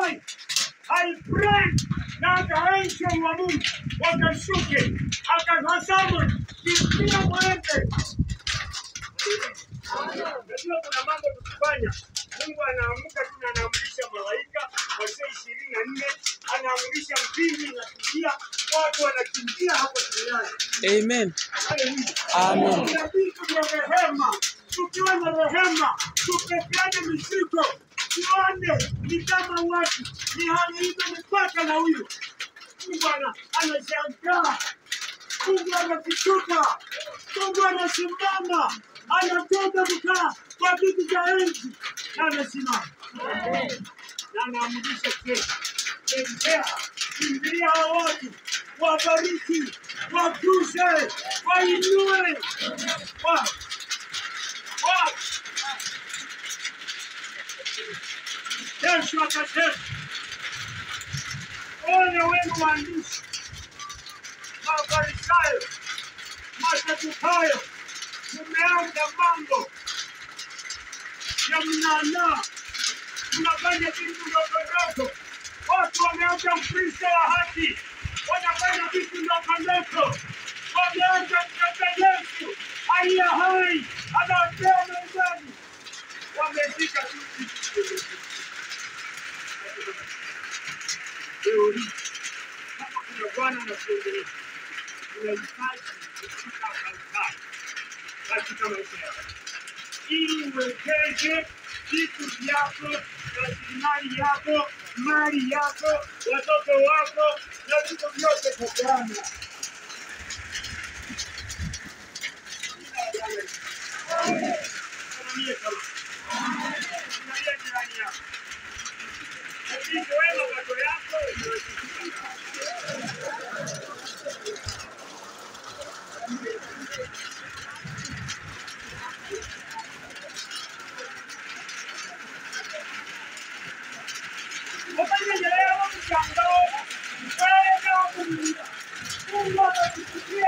Why? I pray na the angel wa Mungu wakashuke akasema kimbia mwende. Najua kuna mambo tukifanya Mungu anaamka tu na anaamrisha malaika wa saa 24, anaamrisha mbingu inakimbia, watu wanakimbia hapo duniani. Amen. Amen. Kuna vitu vya rehema. Tukiwa na rehema, tupepeane mizigo, tuone ni kama watu ni hali hizo mipaka na huyu Mungu anashangaa, Mungu anashtuka, Mungu anasimama, anatoka kukaa kwa kiti cha enzi na anasimama na anaamrisha kesho, tembea, kimbilia hao watu, wabariki, waguse, wainue. Wow. Yesu akasema, ole wenu waandishi, Mafarisayo, Masadukayo, mmeanza mambo ya mnanaa, mnafanya vitu ndogo ndogo. Watu wameanza Ukristo wa haki, wanafanya vitu ndogo ndogo, wameanza kumtafuta Yesu aliye hai, anaotea mezani, wamefika tu. Leo hii kama kuna Bwana anatuongelesha, unahitaji kufika altari katika maisha yako ili uwekeze vitu vyako, rasilimali yako, mali yako, watoto wako na vitu vyote kwa Bwana. Angalia jirani yako. Lakini wewe mapato yako imewezekana. Mungu atakusikia.